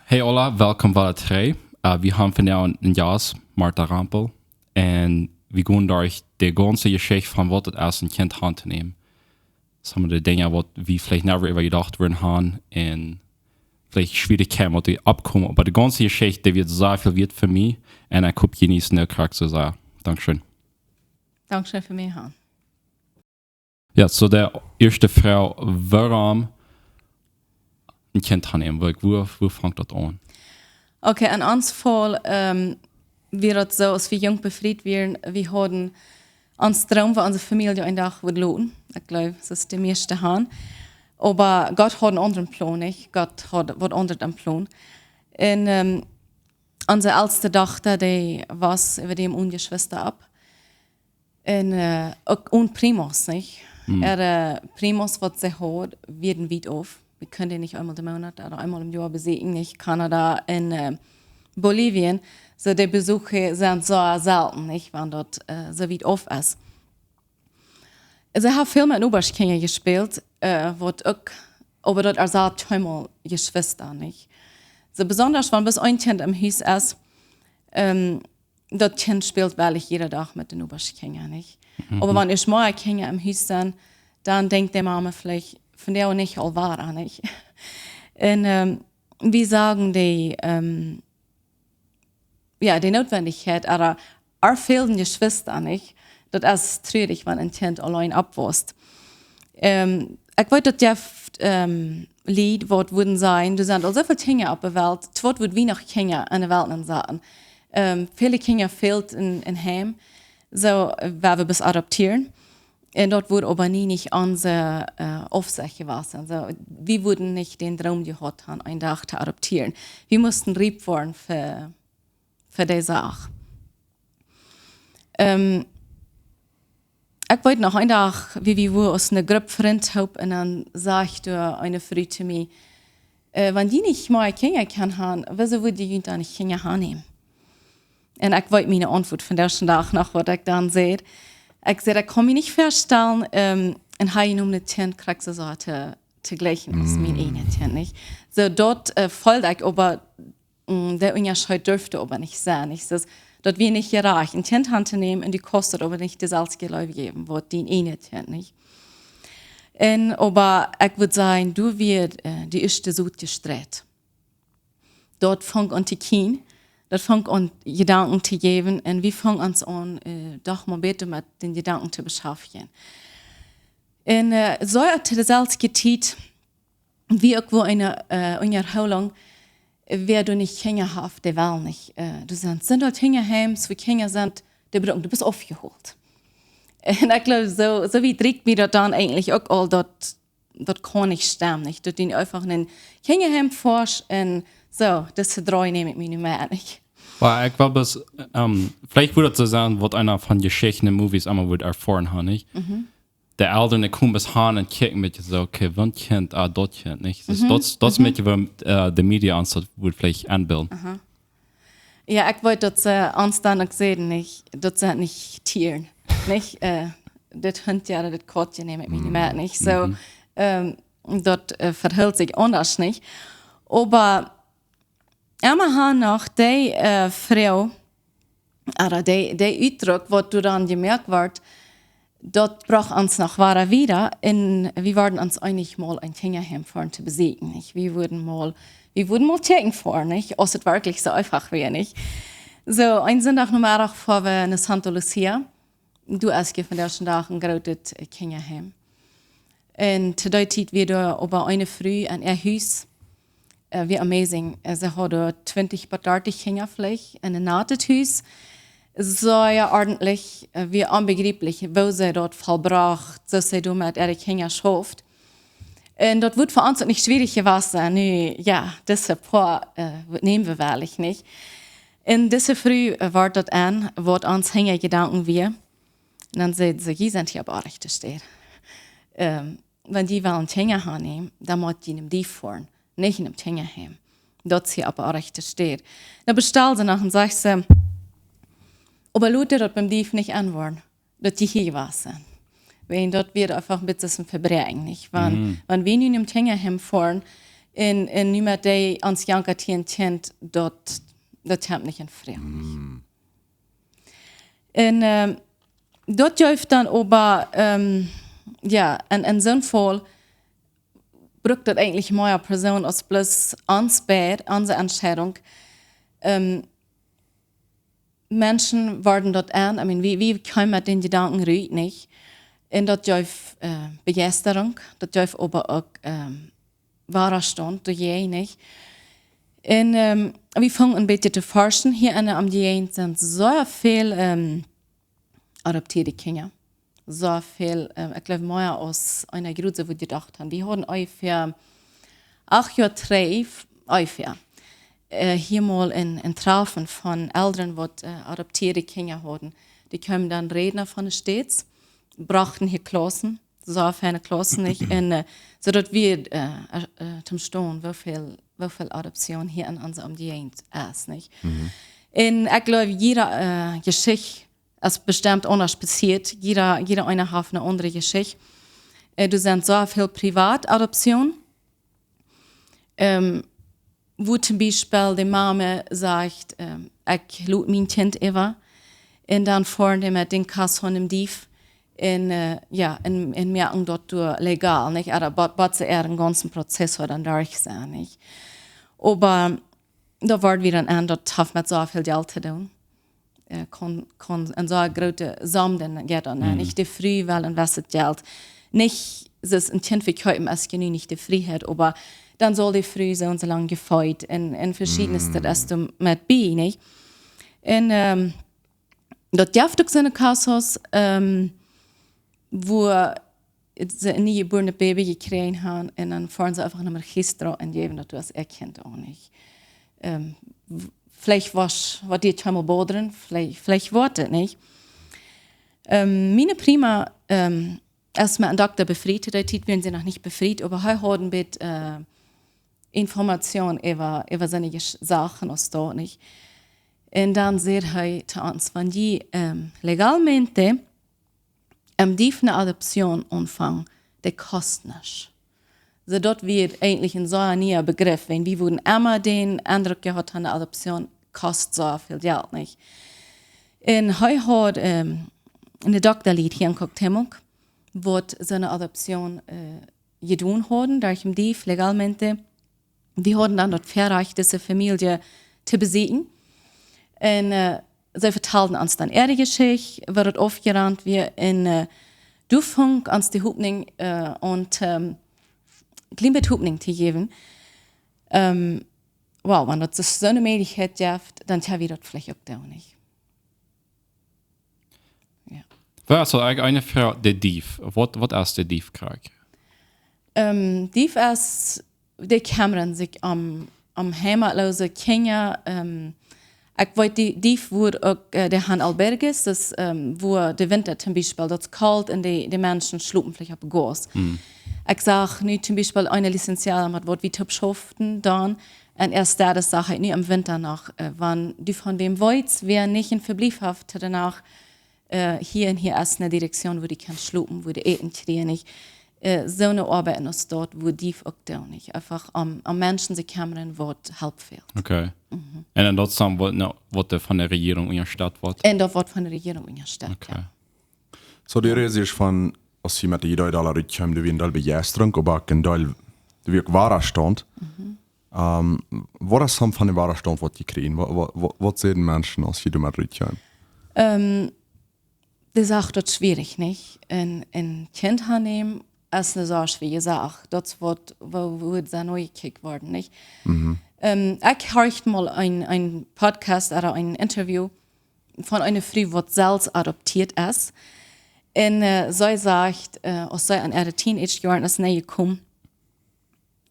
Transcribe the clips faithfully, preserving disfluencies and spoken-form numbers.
Hey, hola, welkom wada trigj. Äh, wie haben vondoag een Jast, Martha Rempel. Un wie gonen derch de gaunze Jeschicht von waut et es, een Kjint auntonämen. Daut sent de Dinja, waut wie veleicht never äwajedocht wudden haben. Un veleicht Schwierichkjeiten, waut doa oppkomen. Oba de gaunze Jeschicht, dee wia sea väl wieet fa mie. Un ekj hop, jie jeneeten daut krakjt soo sea. Dankscheen. Dankscheen fa mie, Jan. Jo, soo de ieeschte Froag, wuarom een Kjint auntonämen? Woo, woo, woo fangt daut aun? Okay, en ons Faul, ähm, wia daut soo, aus wie jung befriet wieren, wie hauden ons Droom, woo onse Famielje een Dach wudd loten. Ekj jleew, daut es de mieeschte han. Oba Gott haud eenen aundren Plon, nich? Gott haud waut aundret em Plon. Un, ähm, onse elste Dochta, dee wia äwa däm one Jeschwista opp. Un, äh, uk one primos, nich? Äare primos, waut see haud, wieren wiet auf. Wie kunnen dee nich eemol de Moonat, ooda eemol em Joa besieekjen, nich? Kanada un, äh, Bolivien. Soo, de Besuche sent soo selten, nich? Wan daut, äh, soo wiet auf es. See haft väl met Nobaschkjinja jespält, äh, waut uk, oba daut es aul tweemol Jeschwista, nich? Soo besonda, wan bloos een Kjint em Hus es, ähm, daut Kjint spält werkjlich jieda Dach met de Nobaschkjinja, nich? Oba wan ieescht mea Kjinja em Hus sent, dan denkjt de Mama veleicht, vondoag nich aul wada, nich? Un, ähm, wie sagen dee, ähm, jo, de Nootwendichkjeit, ooda äare väle Jeschwista, nich? Daut es truarich, wan een Kjint auleen oppwausst. Ähm, ekj weet, daut jeft, ähm, Lied, waut wudden sajen, doa sent aul soo väl Kjinja opp de Welt, waut wudd wie noch Kjinja enne Welt nensaten? Ähm, väle Kjinja fält een, een Heim, soo, äh, wua wie bloos adoptieren. Un daut wudd oba nie nich onse, äh, Aufsecht jewast sennen. Soo, wie wudden nich dän Droom jehaut haben, een Dach to adoptieren. Wie musten riep woaren fa, fa dee Sach. Ähm, ekj weet noch, een Dach, wie, wie wieren aus eene Grupp Frind toop, un dan säd doa eene Fru to mie, äh, wan jie nich mea Kjinja kjennen haben, wuarom wudden jie dan nich Kjinja aunnämen? Un ekj weet miene Auntwuat von dän Dach noch, waut ekj dan säd. Ekj säd, ekj kaun mie nich väastalen, ähm, un hee nemt daut Kjint krakjt soo to, to jlikjen aus mien eejnet Kjint, nich? Soo, daut, äh, feeld ekj, oba, mm, de Unjascheet durft oba nich sennen, nich? Daut, daut wia nich jerajcht, een Kjint auntonämen un du kaust daut oba nich deeselwje Leew jäwen, waut dien eejnet Kjint, nich? Un, oba ekj wudd sajen, doa wia, äh, de ieeschte Sot jestreit. Daut funk aun to kjrieen, daut funk aun Jedanken to jäwen, un wie fungen ons aun, äh, doch mau bäta met dän Jedanken to beschäftjen. Un, äh, soo to deeselwje Tiet, wie uk woo eene, äh, Unjahoolunk, äh, wäa doa nich Kjinja haft, dee well nich, äh, doa sent, sent aul Kjinjaheims, wua Kjinja sent, dee brucken, du best aufjehoolt. Un ekj jleew, soo, soo wiet rieekjt mie daut dan eejentlich uk aul, daut daut kaun nich stemmen, nich? Daut du eefach een Kjinjaheim foascht un soo, daut es de Droag, näm ekj mie nu mau aun, nich? Oba ekj well bloos, ähm, veleicht wudd daut soo sennen, waut eena von Jeschichten un Movies emma wudd erfoaren haben, nich? De Elren, dee komen bloos han un kjikjen met soo, okay, waut Kjint, ah, daut Kjint, nich? Daut, daut, daut es met waut, äh, de Media ons daut wudd veleicht enbilden. Jo, ekj weet, daut see ons dan uk säden, nich, daut sent nich Tieren, nich? Äh, daut Huntje, daut Kautje näm ekj mie nu mau, nich? Soo, ähm, daut, äh, vehilt sikj aundasch, nich? Oba emma han noch dee, äh, Froag, ooda dee, dee Utdruck, waut doa dan jemoakt wort, daut brocht ons noch wada wieda, un wie worden ons eenich mol een Kjinjaheim foaren to besieekjen, nich? Wie wudden mol, wie wudden mol kjikjen foaren, nich? Aus et werkjlich soo eefach wia, nich? Soo, een Sindach Nomeddach foaren wie no Santa Lucia. Doa es je vondoag dän Dach een grootet, äh, Kjinjaheim. Un to dee Tiet wia doa oba eene Fru aun äa Hus, äh, wia amazing. Äh, see haud doa twintich bat dartich Kjinja veleicht un een natet Hus. Sea ordentlich, äh, wia onbegrieplich, woo see daut vollbrocht, soo aus see doa met äare Kjinja schauft. Un daut wudd fa ons uk nich schwierich jewast sennen, nu, jo, dise poa, äh, waut näm wie werkjlich, nich? Un dise Fru, äh, wort daut aun, waut ons Hinjajedanken wia. Un dan säd see: "Jie sent hia opp de rajchte Städ. Ähm, wan jie wellen Kjinja han, dan mott jie nom Dief foaren, nich nom Kjinjaheim. Daut es hia opp de rajchte Städ." Dan bestald see noch un sajcht see: "Oba lot daut biem Dief nich aunwoaren, daut jie hia jewast sent." Wiels daut wia eefach een bät een Vebräakjen, nich? Wan, wan wie nu nom Kjinjaheim foaren, Un, un nu met dee ons jankat hia een Kjint, daut, daut kjemt nich en Froag. Un, ähm, daut jeef dan oba, ähm, jo, en, en soon Faul brukt daut eejentlich mea Persoon aus bloos ons beid, onse Entscheidunk. Ähm, Menschen worden daut aun, I mean, wie, wie kjeemen met dän Jedanken rut, nich? Un daut jeef, äh, Bejeisterunk, daut jeef oba uk, ähm, Wadastaunt doajäajen, nich? Un, ähm, wie fungen een bät to forschen. Hia en de Omjäajent sent soo väl, ähm, adoptieede Kjinja. Soo väl, ähm, ekj jleew, mea aus eena jrod soo wudd jedocht han. Wie hauden onjefäa acht Joa trigj, onjefäa, äh, hia mol een, een Traufen von Elren, waut, äh, adoptieede Kjinja hauden. Dee kjeemen dan Rädna von de States, brochten hia Klaussen, soo feine Klaussen, nich? Un, äh, soo daut wie, äh, äh, äh, toom stonen, woo väl, woo väl Adoption hia en onse Omjäajent es, nich? Un ekj jleew, jiede, äh, Jeschicht es bestemt aundasch passieet. Jieda, jieda eena haft eene aundre Jeschicht. Äh, doa sent soo väl Privatadoption, ähm, wua toom Biespel de Mame sajcht, ähm, ekj lot mien Kjint äwa. Un dan foaren dee met dän Kass von däm Dief un, äh, jo, un, un moaken daut doa legal, nich? Ooda bat, bat see äaren gaunzen Prozess dan derch sent, nich? Oba doa woat wada aun, daut haft met soo väl Jelt to doonen. Äh, kaun, kaun eene soo groote Som dan jeit dan, äh, nich? De Fru well een jewesset Jelt. Nich, see es een Kjint vekjeepen, es je nu nich de Frieheit, oba dan saul de Fru soo un soo lang jefeet un, un veschiednet, daut es doa met bie, nich? Un, ähm, daut jeft uk soone Kasos, ähm, wua see een niejebuarnet Baby jekjräajen han un dan foaren see eefach no Registro un jäwen daut aus äa Kjint uk nich. Ähm, w-, veleicht waut, waut dee kjeenmol bodren, veleicht, veleicht woat daut nich. Ähm, miene Prima, ähm, es met een Dokta befriet, to dee Tiet wieren see noch nich befriet, oba hee haud een bät, äh, Information äwa, äwa soone Jes-, Sachen aus daut, nich. Un dan säd hee to ons, wan jie, ähm, legalmente em Dief ne Adoption aunfangen, dee kost nuscht. Soo daut wia eejentlich een sea niea Begriff, wiels wie wudden emma dän Endruck jehaut han, de Adoption kost soo väl Jelt, nich? Un hee haud, ähm, een Dokta hia en Cuauhtémoc, waut soone Adoption, äh, jedonen hauden, derch em Dief legalmente. Wie hauden dan daut Väarajcht, dise Famielje to besieekjen. Un, äh, see vetalden ons dan äare Jeschicht, woo daut aufjerant wia. Un, äh, doa funk ons de Hopninj, äh, un, ähm, kjlien bät Hopninj to jäwen. Ähm, wow, wan daut soone Mäajlichkjeit jeft, dan kjenn wie daut veleicht uk doonen, nich? Jo. Waut es daut eejentlich eene Froag, de Dief? Waut, waut es de Dief krakjt? Ähm, Dief es, dee kjemmren sikj om, om heimatloose Kjinja. Ähm, ekj weet, dee, Dief woat uk, äh, dee han albergues, daut, ähm, wua de Winta toom Biespel, daut es kolt un dee, dee Menschen schlopen veleicht opp Gras. Ekj sach nu toom Biespel eene licenciada met waut wie toop schauften dan. Un ieescht daut sach ekj nu em Winta noch, äh, wan du von wäm weetst, wäa nich een Veblief haft, to doa noch, äh, hia un hia es eene Direktion, wua dee kjennen schlopen, wua dee Äten kjrieen, nich? Äh, soone Oabeit es daut, wua Dief uk doonen, nich? Eefach om, om Menschen to kjemmren, waut Help fält. Okay. Un dan daut es dan waut, no, waut doa von de Rejierunk unjastett woat? Un daut woat von de Rejierunk unjastett, jo. Okay. Soo, de Räd es von, aus jie met de Idee doa rutkjeemen, doa wia een Deel Bejeisterunk, oba uk een Deel, doa wia uk Wadastaunt. Ähm, waut es dan von dän Wadastaunt, waut jie kjrieen? Waut, waut, waut, waut säden Menschen, aus jie doamet rutkjeemen? Ähm, dee sagen, daut es schwierich, nich? Een, een Kjint aunnämen es eene sea schwierje Sach. Daut es waut, wua, wua et sea nojekjikjt woat, nich? Ähm, ekj horcht mol een, een Podcast ooda een Interview von eene Fru, waut selfst adoptieet es. Un, äh, see sajcht, äh, aus see en äare Teenage-Joaren es nenjekomen,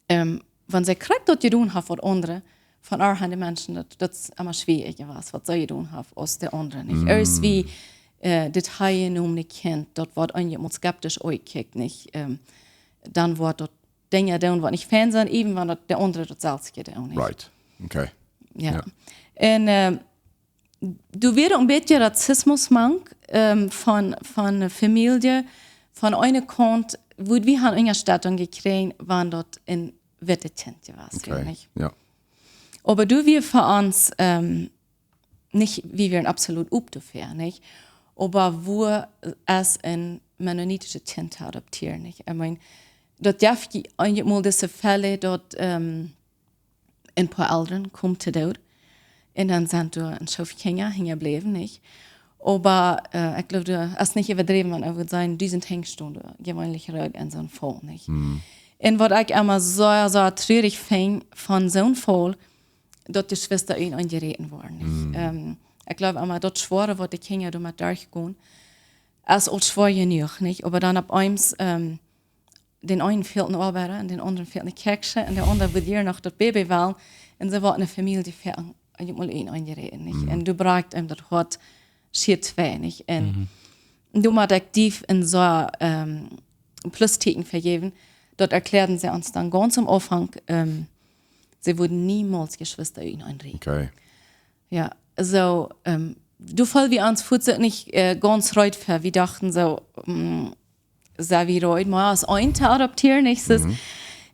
ähm, wan see krakjt daut jedonen haft, waut aundre, von äa han de Menschen, daut, daut es emma schwierja jewast, waut see jedonen haft, aus de aundre, nich? Ieescht wia, äh, daut hee nu nich kjant, daut woat eenjemol skeptisch aunjekjikjt, nich? Ähm, dan woat daut Dinja doonen, waut nich fein sent, even wan daut de aundre daut selfst jedonen haft. Right. Okay. Jo. Jo. Un, ähm, doa wia een bät Rassismus mank, ähm, von, von de Famielje, von eene Kaunt, wua wie han Unjastettunk jekjräajen, wan daut een wittet Kjint jewast, okay, nich? Jo. Oba du wia fa ons, ähm, nich, wie wieren absolut op doafäa, nich? Oba woo es een mennonitischet Kjint to adoptieren, nich? I mean, daut jeft je eenjemol dise Fäle, daut, ähm, een poa Elren komen to Doot. Un dan sent doa een Schoof Kjinja hinjabläwen, nich? Oba, äh, ekj jleew, daut es nich äwadräwen, wan wie sajen, dusent Henj stonen doa jeweenlich reed en soon Faul, nich? Mhm. Un waut ekj emma soo, soo trurich finj von soon Faul, daut Jeschwista unjarenaunda woaren, nich? Mhm. Ähm, ekj jleew emma, daut Schwoare, waut de Kjinja doamet derchgonen, es aul schwoa jenuach, nich? Oba dan opp eemol, ähm, dän eenen fält een Oabeida un dän aundren fält een Kjäakjsche un de aundra wudd hia noch daut Baby wellen. Un soo woat eene Famielje fa, eenjemol unjarenaunda, nich? Mhm. Un doa brakjt eenem daut Hoat schier twei, nich? Un, mhm, doa mott ekj dee een soo, ähm, Plusteakjen fa jäwen, daut erkjläaden see ons dan gaunz aum Aunfank, ähm, see wudden niemols Jeschwista unjarenaunda. Okay. Jo, soo, ähm, doa feeld wie ons fuaz nich, äh, gaunz reed fa. Wie dochten soo, mm, sent wie reed, mau aus een to adoptieren, nich? Soo, mhm,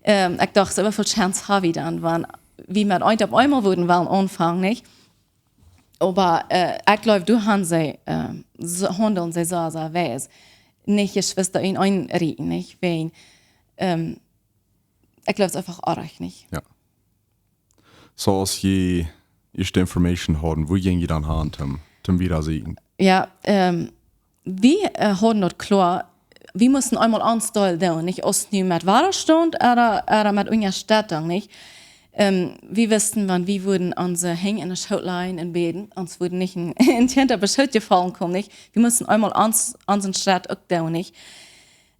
ähm, ekj docht, soo, woo väl Chance ha wie dan, wan wie met een opp eemol wudden wellen aunfangen, nich? Oba, äh, ekj jleew, doa han see, ähm, soo, haundlen see soo, soo wies. Nich Jeschwista unjarenaunda, nich? Wäajen, ähm, ekj jleew, daut es eefach oajch, nich? Jo. Soo aus jie ieeschte Information hauden, woo jinjen jie dan han toom, toom wieda sieekjen? Jo, ähm, wie, äh, hauden daut kloa, wie musten eemol ons Deel doonen, nich? Aus nu met Wadastaunt ooda, ooda met Unjastettunk, nich? Ähm, wie wisten, wan wie wudden onse Henj enne Schoot lajen un bäden, ons wudd nich een, een Kjint opp de Schoot jefaulen komen, nich? Wie musten eemol ons, onsen Schrett uk doonen, nich?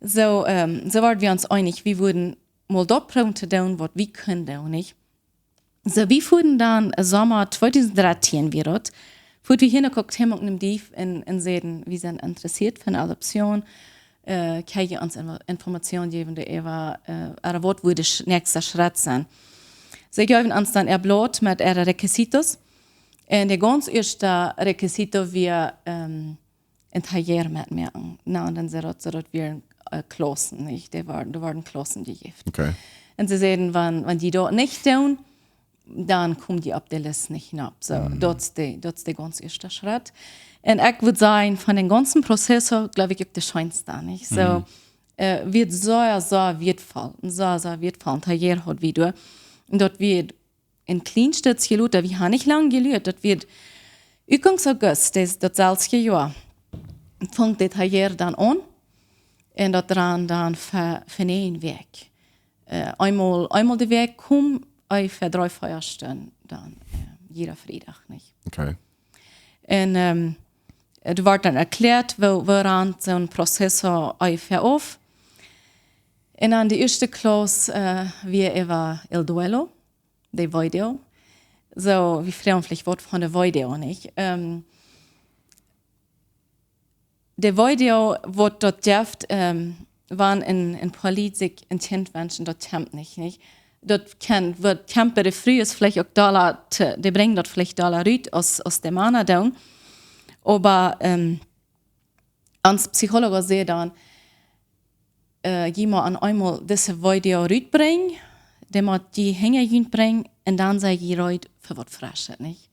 Soo, ähm, soo wieren wie ons eenich, wie wudden mol daut proowen to doonen, waut wie kunnen doonen, nich? Soo, wie fuaren dan, äh, Somma tweedusent dartieen wia daut, fuaren wie hia no Cuauhtémoc nom Dief un, un säden, wie sent interessieet fa eene Adoption, äh, kjenn jie ons Info-, Information jäwen doaräwa, äh, ooda waut wudd de sch-, näakjsta Schrett sennen. See jeewen ons dan äa Blaut met äare Requisitos. Un de gaunz ieeschta Requisito wia, ähm, een Taller metmoaken. Na, un dan säd daut, soo daut wia, äh, Klaussen, nich? Dee worden, doa worden Klaussen jejäft. Okay. Un see säden, wan, wan jie daut nich doonen, dan kjemt jie opp de List nich nopp. Soo, mhm, daut es de, daut es de gaunz ieeschta Schrett. Un ekj wudd sajen, von dän gaunzen Prozess, jleew ekj, uk de scheensta, nich? Soo, mhm, äh, wia soo, soo wieetvoll, soo, soo wieetvoll. Taller haud wie doa. Un daut wia een kjlien Stootje lota, wie han nich lang jeluat, daut wia Aunfank August, daut, daut selwje Joa. Funk daut Taller dan aun. Un daut drand dan fa, fa näajen Wäakj. Äh, eemol, eemol de Wäakj kjeem, onjefäa dree, vea Stunden dan, äh, jieda Friedach, nich? Okay. Un, ähm, et wort dan erkjläat, woo, woo rand soon Prozess onjefäa auf. Un dan de ieeschte Klauss, äh, wia äwa el duelo, de Weedoag. Soo, wie froagen veleicht waut von de Weedoag, nich? Ähm, de Weedoag, waut daut jeft, ähm, wan een, een poa Lied sikj een Kjint wenschen, daut kjemt nich, nich? Daut kjemt, waut kjemt bie de Frues veleicht uk dolla, dee brinjen daut veleicht dolla rut aus, aus de Mana doonen. Oba, ähm, ons Psychologa säd dan, äh, jie motten eemol dise Weedoag rutbrinjen, dee mott jie hinja junt brinjen, un dan sie jie reed fa waut Freschet, nich?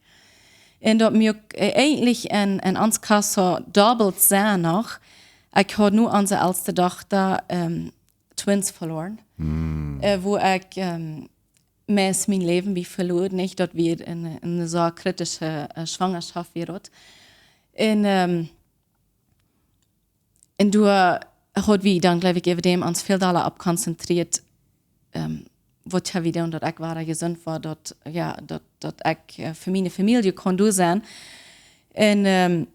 Un daut muak, äh, eejentlich en, en ons Kaso dobbelt soo noch. Ekj haud nu onse elste Dochta, ähm, Twins veloaren. Mm. Äh, wua ekj, ähm, meist mien Läwen bie veloa, nich? Daut wia eene, eene soo kritische, äh, Schwangerschaft wia daut. Un, ähm, un doa haud wie dan, jleew ekj, äwa däm ons väl dolla opp konzentrieet, ähm, waut ha wie doonen, daut ekj wada jesunt wort, daut, jo, daut, daut ekj, äh, fa miene Famielje kunn doa sennen. Un, ähm,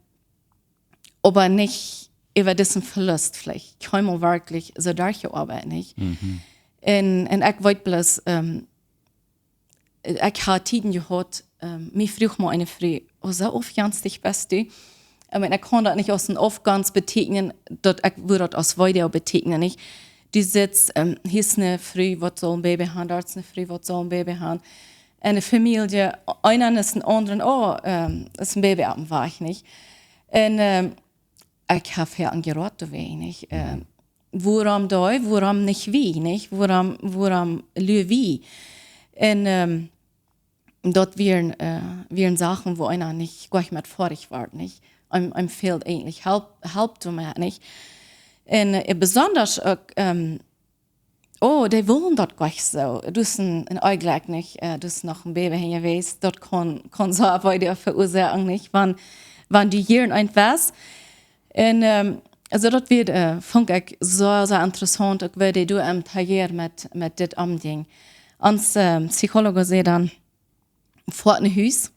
oba nich äwa disen Velust veleicht. Ekj ha mie werkjlich soo derchjeoabeit, nich? Mhm. Un, un ekj weet bloos, ähm, ekj ha Tieden jehaut, ähm, mie fruach mol eene Fru: "Oh, soo aufjenstich best du?" Ekj meen, ekj kaun daut nich aus een Aufjenst betieekjnen, daut ekj wudd daut aus Weedoag betieekjnen, nich? Du sitst, ähm, hia es eene Fru, waut saul een Baby han, doa es eene Fru, waut saul een Baby han. Un de Famielje, eena es dän aundren, oh, ähm, es een Baby opp dän Wajch, nich? Un, ähm, ekj ha väl aun jeroat doawäajen, nich? Mhm. Ähm, wuarom dee, wuarom nich wie, nich? Wuarom, wuarom lua wie? Un ähm, daut wieren, äh, wieren Sachen, wua eena nich jlikj met foadich wort, nich? Am, am fäld eejentlich Help, Help to moaken, nich? Un äh, besondasch uk, ähm, oh, dee wullen daut jlikj soo. Daut es een, een Onjlekj, nich? Äh, daut es noch een Baby hia jewast. Daut kaun, kaun soo waut veroasoaken, nich? Wan, wan du hia een Wes. Un ähm, aulsoo daut wia, äh, funk ekj soo, soo interessaunt, uk woo dee doa em Taller met, met dit omjinjen. Ons ähm, Psychologe säd dan: Foat no Hus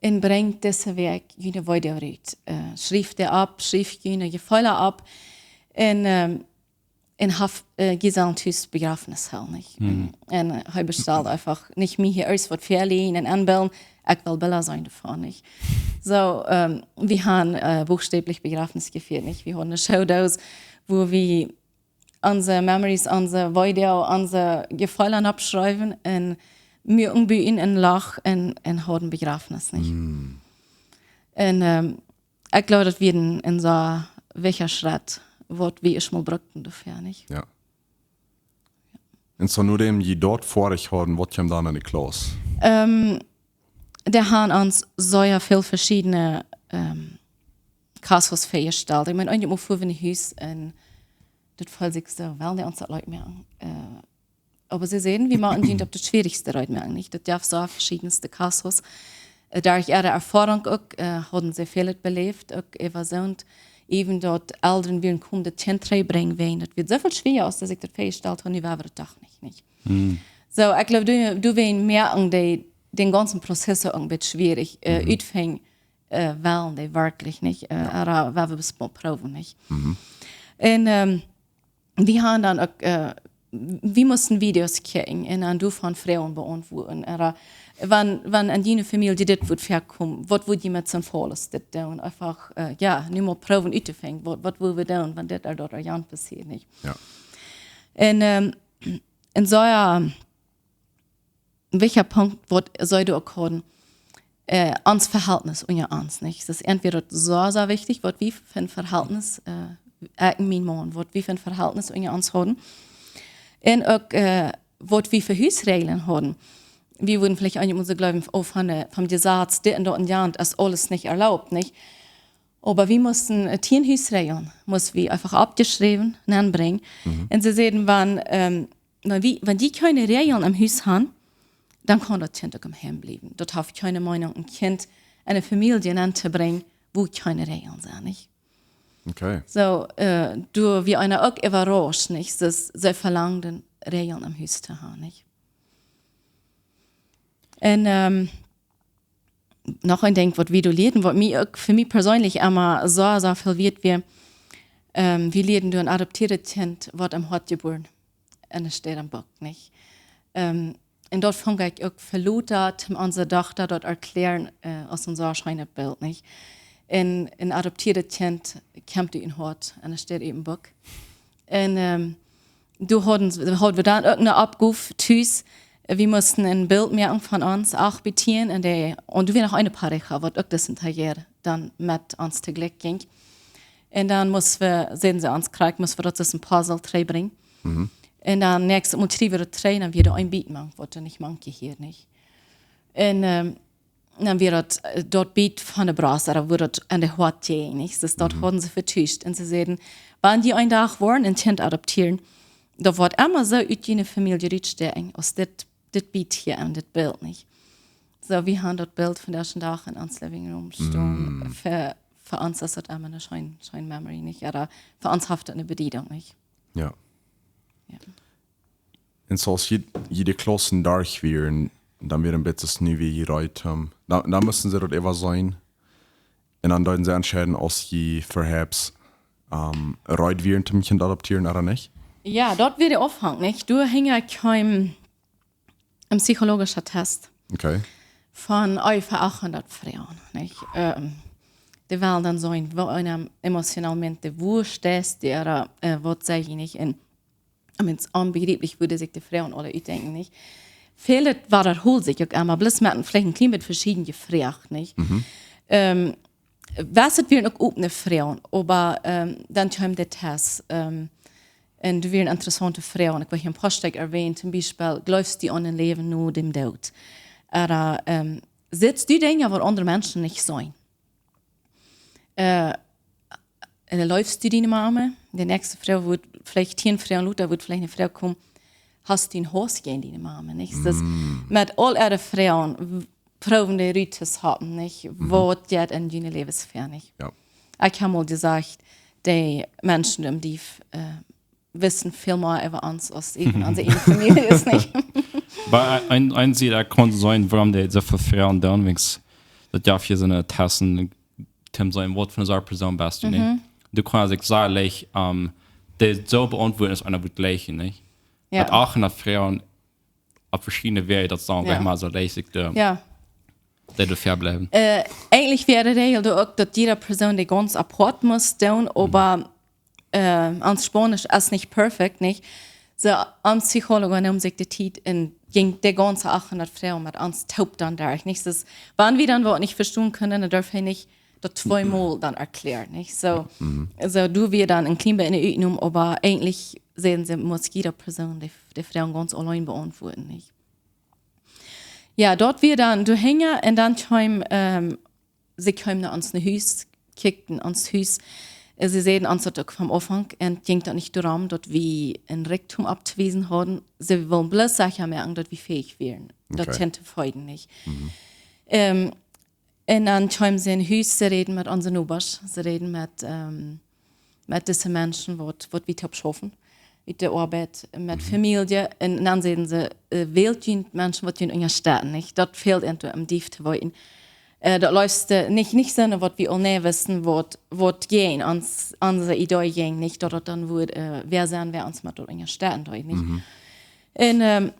un brinjt dise Wäakj june Weedoag rut. Äh, schrieft dee opp, schrieft june Jefeelen opp. Un ähm, un haft, äh, jie sellen tus Bejrafnis hoolen, nich? Mhm. Un äh, hee bestald eefach, nich mie hia irjent waut väaläsen un enbillen, ekj well Bilda seenen doavon, nich? Soo, ähm, wie haben äh, buchstäblich Bejrafnis jefieet, nich? Wie hauden eene Schodoos, wua wie onse Memories, onse Weedoag, onse Jefeelen oppschreewen un muaken bie een Loch un, un hauden Bejrafnis, nich? Mhm. Un ähm, ekj jleew, daut wia een, een soo wichtja Schrett, waut wie ieescht mol brukten doafäa, nich? Jo. Un soo, nodäm jie daut foadich hauden, waut kjeem dan enne Klauss? Ähm, dee haben ons sea väl veschiedne ähm, Casos väajestalt. Ekj meen, eent mol fuaren wie no Hus un daut feeld sikj soo, well, dee ons daut leet moaken. Äh, oba see säden, wie motten junt opp daut schwierichste reed moaken, nich? Daut jeef soo veschiedne Casos. Äh, derch äare Erfoarunk uk, äh, hauden see väl beläft, uk äwa soont, äwen daut Elren wullen komen daut Kjint trigjbrinjen, wiels daut wia soo väl schwieeja, aus see sikj daut väajestalt hauden, nu wia daut doch nich, nich? Mhm. Soo, ekj jleew, doa, doa wia mea aun dee, dän gaunzen Prozess uk een bät schwierich, äh, Mhm. utfinjen, äh, wellen dee werkjlich, nich? Äh, Jo. Ooda wellen wie daut mol proowen, nich? Mhm. Un ähm, wie haben dan uk, äh, wie musten Videos kjikjen un dan doavon Froagen beauntwuaden. Ooda wan, wan en june Famielje dit wudd väakomen, waut wudd jie met soon Faul aus dit doonen? Eefach, äh, jo, nu mol proowen uttofinjen, waut, waut wudden wie doonen, wan dit ooda daut ooda jant passieet, nich? Jo. Un ähm, un soo, jo, wichtja Punkt, waut see doa uk hauden, äh, ons Verhältnis unja ons, nich? Daut es entwäda soo, soo wichtich, waut wie fa een Verhältnis, äh, ekj un mien Maun, waut wie fa een Verhältnis unja ons hauden. Un uk, äh, waut wie fa Husräajlen hauden. Wie wudden veleicht eenjemol soo jleewen, oh, von de, vom Jesaz, dit un daut un jant, es aules nich erlaubt, nich? Oba wie musten, äh, tieen Husräajlen, musten wie eefach oppjeschräwen, nenbrinjen. Mhm. Un see säden, wan, ähm, wan wie, wan dee kjeene Räajlen em Hus haben, dan kaun daut Kjint uk em Heim bliewen. Daut haft kjeene Meenunk, een Kjint en eene Famielje nenntobrinjen, wua kjeene Räajlen sent, nich? Okay. Soo, äh, doa wia eena uk äwarauscht, nich? Daut see velangden, Räajlen em Hus to haben, nich? Un ähm, noch een Dinkj, waut wie doa lieeden, waut mie uk, fa mie perseenlich emma soo, soo väl wieet wia, ähm, wie lieeden doa een adoptieedet Kjint, waut em Hoat jebuaren, enne Städ em Buck, nich? Ähm, un daut funk ekj uk fa lota, om onse Dochta daut erkjläaren, äh, aus een soo scheenet Bilt, nich? Un een adoptieedet Kjint kjemt ut een Hoat, enne Städ ut een Buck. Un ähm, doa hauden, hauden wie dan uk eene Oppgow tus. Wie musten een Bilt moaken von ons, acht bie tieen, un dee, un doa wia noch eene Pareja, waut uk daut Taller dan met ons toojlikj jinkj. Un dan musten wie, säden see ons krakjt, musten wie daut aus een Puzzle trigjbrinjen. Mhm. Un dan näakjstet Mol kjrieejen wie daut trigj, dan wia doa een Biet mank, waut doa nich mank jehieed, nich? Un ähm, dan wia daut, äh, daut Biet von de Brost, ooda wua daut aun de Hoat jinkj, nich? Daut, daut Mhm. hauden see vetuscht. Un see säden, wan jie een Dach woaren een Kjint adoptieren, daut woat emma soo ut june Famielje rutsteakjen, aus dit, dit Biet hia aun dit Bilt, nich? Soo, wie haben daut Bilt vondoag dän Dach en ons Living Room stonen. Mm. Fa, fa ons es daut emma eene scheene, scheene Memory, nich? Ooda fa ons haft daut eene Bediedunk, nich? Jo. Jo. Un soo aus jie, jie de Klaussen derch wieren, dan wia een bät nu, woo jie reed, ähm, dan, dan musten see daut äwa seenen. Un dan deeden see entscheiden, aus jie perhaps, ähm, reed wieren, een Kjint adoptieren, ooda nich? Jo, daut wia de Aunfank, nich? Doa hinja kjeem een psychologischer Test. Okay. Von äwa achthundat Froagen, nich? Ähm, dee wellen dan seenen, woo eena emotionalmente, wua steit dee, ooda, äh, waut saj ekj, nich? Un ekj meen, es onbejrieplich, woo dee sikj de Froagen aula utdenkjen, nich? Väl, daut wadaholt sikj uk emma, bloos met een, veleicht een kjlien bät veschieden jefroacht, nich? Mhm. Ähm, waut et wieren uk opne Froagen, oba, ähm, dan kjeem de Test, ähm, Un doa wieren interessante Froagen. Ekj wull hia een poa Stekj erwänen, toom Biespel: Jleefst du aun een Läwen no däm Doot? Ooda, ähm, sitst du Dinja, waut aundre Menschen nich seenen? Äh, un jleefst du diene Mame? De näakjste Froag woat veleicht, tieen Froagen lota woat veleicht eene Froag komen: Hast du een Hauss jäajen diene Mame? Nich? Daut es met aul äare Froagen, w-, proowen dee rut to schappen, nich? Waut jeit en june Läwes väa, nich? Jo. Ekj hab mol jesajcht, dee Menschen em Dief, äh, weeten väl mea äwa ons aus äwa onse eejne Famieljes, nich? Oba een, een Sied, ekj kaun seenen, wuarom dee soo väl Froagen doonen, wiels daut jo fa soone Testen, toom seenen, waut fa eene Sort Persoon best du, nich? Du kaust sikj sea leicht, ähm, dee soo beauntwuaden aus eena wudd jleichen, nich? Jo. Met achthundat Froagen opp veschiedne Wäaj, daut saul, jo, nich mol soo leicht sikj de, jo, dee doa väa bliewen. Äh, eejentlich wia de Räajel doa uk, daut jiede Persoon dee gaunz apoat must doonen, oba, äh, ons Spaunisch es nich perfekt, nich? Soo, ons Psychologa neem sikj de Tiet un jinkj de gaunze achthundat Froagen met ons toop dan derch, nich? Daut, wan wie dan waut nich vestonen kunnen, dan durf hee nich daut tweemol dan erklären, nich? Soo, soo, du wia dan een kjlien bät enne Utnom, oba eejentlich säden see, must jiede Persoon dee, dee Froagen gaunz auleen beauntwuaden, nich? Jo, daut wia dan doa hinja un dan kjeem, ähm, see kjeemen no ons no Hus, kjikjten ons Hus. Äh, see säden ons daut uk vom Aunfank aun, jinkj daut nich doarom, daut wie een Rikjdom opptowiesen hauden. See wullen bloos secha moaken, daut wie fäich wieren, daut, okay, Tante Feuden, nich? Ähm, un dan kjeemen see no Hus, see räden met onse Nobasch, see räden met, ähm, met dise Menschen, waut, waut wie toop schaufen, met de Oabeit, met Famielje. Un dan säden see, äh, wält junt Menschen, waut junt unjastetten, nich? Daut fält an, doa em Dief to weeten. Äh, daut leefste nich, nich soone, waut wie aul nä wisten, waut, waut jäajen ons, onse Idee jinkj, nich? Daut daut dan wudd, äh, wäa sennen, wäa ons met daut unjastetten deed, nich? Un, ähm,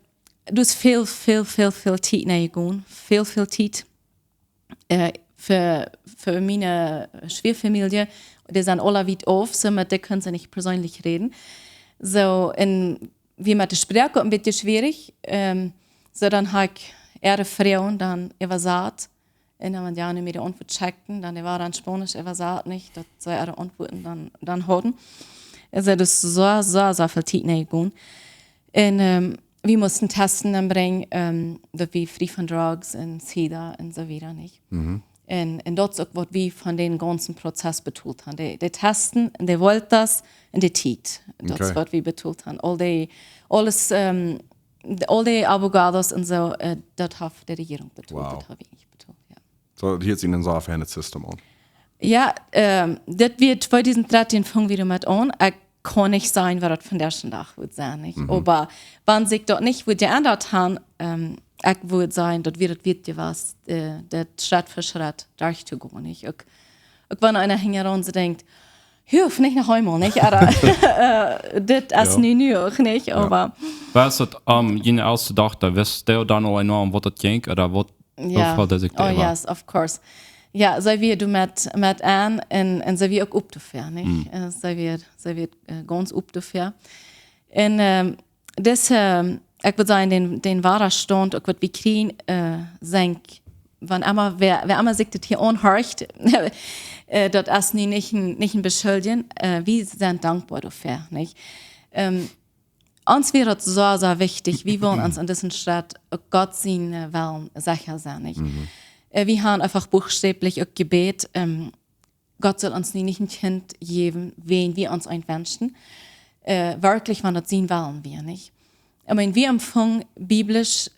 daut es väl, väl, väl, väl Tiet nenjegonen, väl, väl Tiet. Äh, fa, fa miene Schwiafamielje, dee sent aula wiet auf, soo met dee kunnen see nich perseenlich räden. Soo, un wia met de Sproak uk een bät schwierich. Ähm, soo, dan hab ekj äare Froagen dan äwasat. Un dan, wan dee nu mie de Auntwuat schekjten, dan dee wia dan Spaunisch äwasat, nich? Daut see äare Auntwuaten dan, dan hauden. Aulsoo, daut es soo, soo, soo väl Tiet nenjegonen. Un, ähm, wie musten Testen enbrinjen, ähm, daut wie frie von Drugs un Sida un soo wieda, nich? Un, un daut es uk, waut wie von dän gaunzen Prozess betolt haben. De, de Testen, de Vueltas un de Tiet. Daut es, okay, waut wie betolt haben. Aul dee, aules, ähm, de, aul dee Abogados un soo, äh, daut haft de Rejierunk betolt. Wow. Daut hab wie nich betolt, jo. Soo, hia es een sea fein System aun. Jo, ähm, daut wia tweedusent dartieen fungen wie doamet aun. Ekj kaun nich sajen, waut daut vondoag dän Dach wudd sennen, nich? Oba wan sikj daut nich wudd jeendat haben, ähm, ekj wudd sajen, daut wia daut wieet jewast, äh, daut Schrett fa Schrett derchtogonen, nich? Ekj, ekj, wan eena hinjaraun soo denkjt, huff nich noch eemol, nich? Ooda, äh, dit es nu, nu uk nich, oba. Wia daut, ähm, june elste Dochta, wist dee dan aul enorm, waut daut jinkj, ooda waut Jo. Woo felt sikj daut? Oh, yes, of course. Jo, see wia doa met, met aun un, un see wia uk op doafäa, nich? Äh, see wia, see wia, äh, gaunz op doafäa. Un, ähm, daut, ähm, ekj wudd sajen, dän, dän Wadastaunt, uk waut wie kjrieen, äh, denkj, wan emma, wäa, wäa emma sikj dit hia aunhorcht, äh, daut es nu nich een, nich een Beschuldjen, äh, wie sent dankboa doafäa, nich? Ähm, Ons wia daut soo, soo wichtich, wie wullen ons aun disen Schrett uk Gott sienen, äh, Wellen secha sennen, nich? Äh, wie haben eefach buchstäblich uk jebät, ähm, Gott saul ons nu nich een Kjint jäwen, wäajen wie ons eent wenschen, äh, werkjlich, wan daut sien Wellen wia, nich? Ekj meen, wie empfungen biblisch,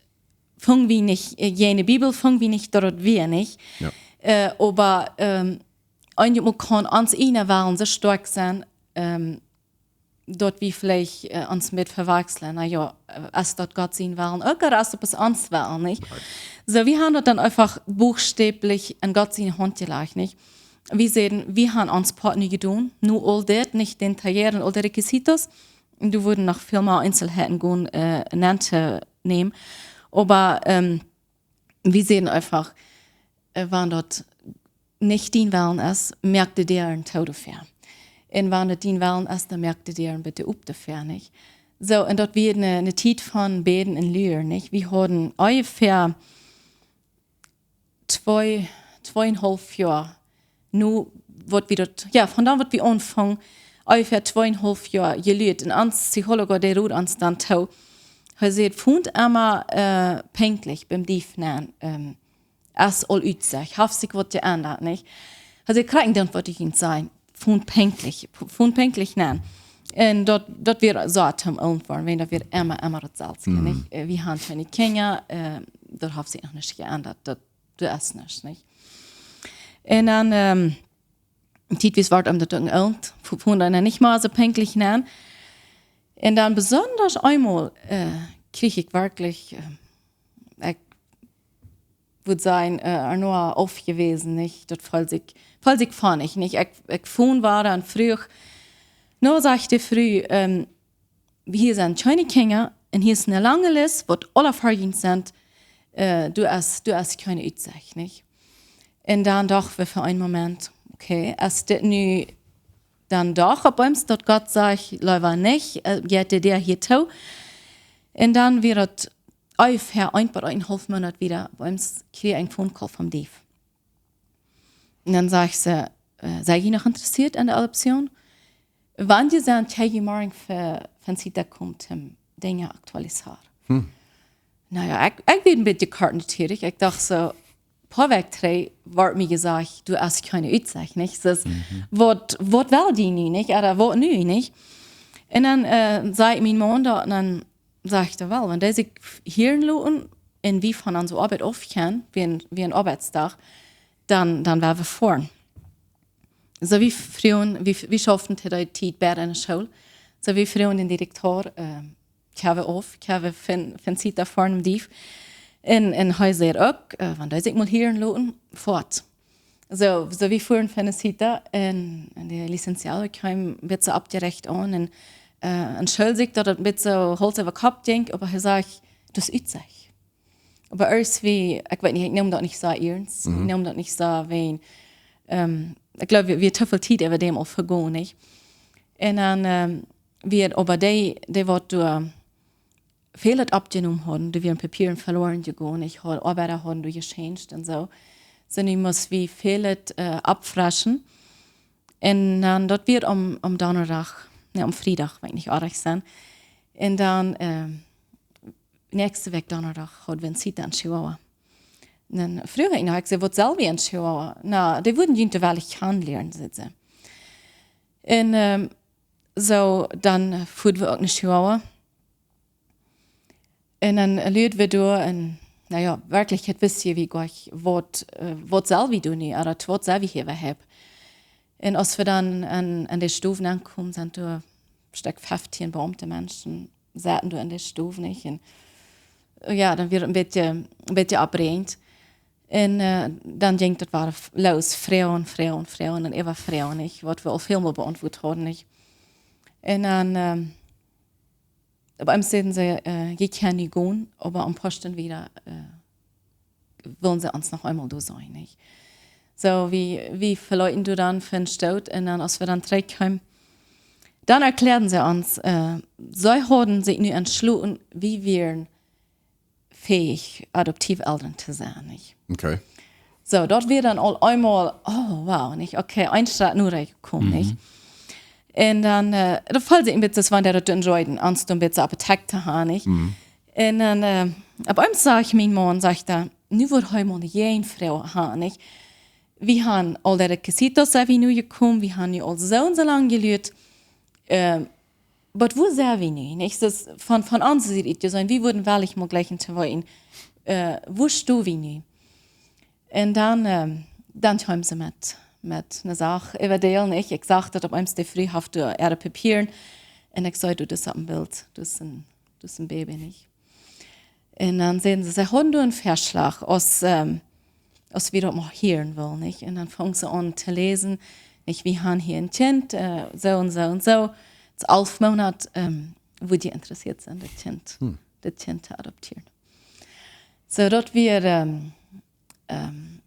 fungen wie nich, äh, jane Bibel fungen wie nich, daut daut wia, nich? Jo. Äh, oba, ähm, eenjemol kaun ons eejna Wellen soo stoakj sennen, ähm, daut wie veleicht, äh, ons met vewakjslen. Na jo, äh, es daut Gott sien Wellen uk, ooda es daut bloos ons Wellen, nich? Right. Soo, wie haben daut dan eefach buchstäblich enn Gott siene Haunt jelajcht, nich? Wie säden, wie haben ons Poat nu jedonen, nu aul dit, nich, dän Taller un aul de requisitos. Un doa wudden noch väl mea Eenselheiten gonen, äh, nenntonämen. Oba, ähm, wie säden eefach, äh, wan daut nich dien Wellen es, moak de Däaren too doafäa. Un wan daut dien Wellen es, dan moak de Däaren bitte op doafäa, nich? Soo, un daut wia eene, eene Tiet von bäden un luren, nich? Wie hauden onjefäa twee, tweeunhaulf Joa, nu waut wie daut, jo, von dan waut wie aunfungen, onjefäa twee un haulf Joa jeluat. Un ons Psychologe, dee rod ons dan too. Hee säd, funk emma, äh, pinkjlich biem Dief nenn, ähm, es aul Utsicht, haft sikj waut jeendat, nich? Hee säd, krakjt daut, waut ekj junt säd, funk pinkjlich, funk pinkjlich nenn. Un daut, daut wia soo toom Auntwuat, wiels daut wia emma, emma dautselwje, nich? Äh, wie haben kjeene Kjinja, äh, daut haft sikj noch nich jeendat, daut, daut es nuscht, nich? Un dan, ähm, tietwies wort am daut uk een Aunt, funk dan nich mea soo pinkjlich nenn. Un dan besonda eemol, äh, kjrieech ekj werkjlich, äh, ekj wudd sajen, äh, Arnoa aufjewäsen, nich? Daut feeld sikj, feeld sikj funny, nich? Ekj, ekj funk wada un fruach, nu, sajcht de Fru, ähm, hia sent kjeene Kjinja un hia es eene lange List, waut aule Farjen sent, äh, du hast, du hast kjeene Utsicht, nich? Un dan docht wie fa eenen Moment, okay, es dit nu dan doch opp eemol, daut Gott sajcht, leewa nich, äh, jeit de Däa hia too? Un dan wia daut onjefäa een bat eenenhaulf Moonat wada, opp eemol kjrieech ekj een Phone Call vom Dief. Un dan säd see, äh, "Seid ihr noch interessiert an der Adoption? Wann jie sent, kje jie morjen fa, fa Sita komen, Dinja aktualiseren." Hm. Na jo, ekj, ekj wia een bät kort neugierig. Ekj docht soo, poa Wäakj trigj wort mie jesajcht, du hast kjeene Utsicht, nich? Daut, waut, waut well dee nu, nich? Ooda waut nu, nich? Un dan, äh, säd mien Maun doa, un dan säd ekj: "Well, wan dee sikj hieren loten un wie von onse Oabeit aufgonen, wie een, wie een Oabeitsdach, dan, dan woa wie foaren." Soo wie fruagen, wie, wie schauften to dee Tiet bäd enne School. Soo wie fruagen dän Direktor, äh, "Kjenn wie auf, kjenn wie von, von Sita foaren, Dief?" Un, un hee säd uk, äh, "Wan dee sikj mol hieren loten, foat." Soo, soo wie fuaren von Sita un, un de licenciado kjeem een bät oppjeräacht aun un, äh, entschuldigd daut et een bät soo Hauls äwa Kopp jinkj, oba hee säd: "Daut es Utsicht." Oba ieescht wia, ekj weet nich, ekj neem daut nich soo iernst. Mhm. Ekj neem daut nich soo, wiels, ähm, ekj jleew, wie, wie haben too väl Tiet äwa däm aul vegonen, nich? Un dan, ähm, wia oba dee, dee waut doa väl oppjenomen hauden, doa wieren Papieren veloaren jegonen, ekj haud, Oabeida hauden doa jechanged un soo. Soo, nu must wie väl, äh, oppfreschen. Un dan, daut wia aum, aum Donnadach, nä, aum Friedach, wan ekj nich oajch sie. Un dan, ähm, näakjste Wäakj Donnadach haud wie een Sita en Chihuahua. Un dan fruach ekj noch, ekj säd: "Waut sell wie en Chihuahua?" "Na, dee wudden junt wellen kjanen lieren," säd see. Un, ähm, soo, dan, äh, fuaren wie uk no Chihuahua. Un dan, äh, luaden wie doa un, na jo, werkjlich, ekj wist hia, wie jlikj, waut, äh, waut sell wie doonen, ooda waut sell wie hia äwahaupt. Un aus wie dan aun, aun de Stow aunkamen, sent doa een Stekj feftieen Beaumte Menschen, sauten doa en de Stow, nich? Un, äh, jo, dan wia et een bät, een bät oppräajent. Un, äh, dan jinkj daut wada f-, loos, Froagen, Froagen, Froagen un äwa Froagen, nich? Waut wie aul väl mol beauntwuat hauden, nich? Un dan, ähm, opp eemol säden see, äh, "Jie kjennen nu gonen, oba aum Posten wada, äh, wellen see ons noch eemol doa seenen," nich? Soo, wie, wie veleeten doa dan von Stoot un dan, aus wie dan trigjkjeemen, dan erkjläaden see ons, äh, see hauden sikj nu entschloten, wie wieren fäich, Adoptivelren to sennen, nich? Okay. Soo, daut wia dan aul eemol, oh, wow, nich? Okay, een Stap no jekomen, nich? Mhm. Un dan, äh, daut feeld sikj een bät, aus wan dee daut enjoyden, ons doa een bät opp de Trakj to haben, nich? Mhm. Un dan, äh, opp eemol säd mien Maun, sajcht hee: "Nu woa wie mol eene Froag haben, nich? Wie haben aul de requisitos, sent wie nu jekomen, wie haben nu aul soo un soo lang jeluat, äh, oba wua sent wie nu?" Nich? Daut von, von onse Sied jeseenen, wie wudden wellen mol jlikj to weeten, äh, wua stonen wie nu? Un dan, ähm, dan kjeemen see met, met eene Sach äwa däl, nich? Ekj sach daut opp eemol de Fru haud äare Papieren. Un ekj säd: "Du, daut es opp een Bilt, daut es een, daut es een Baby," nich? Un dan säden see, see hauden doa een Vörschlag, aus, ähm, aus wie daut mol hieren wullen, nich? Un dan fungen see aun to läsen, nich, wie haben hia een Kjint, äh, soo un soo un soo, et es alf Moonat, ähm, wudd jie interessieet sennen, daut Kjint, hm, daut Kjint to adoptieren. Soo daut wia, ähm, ähm,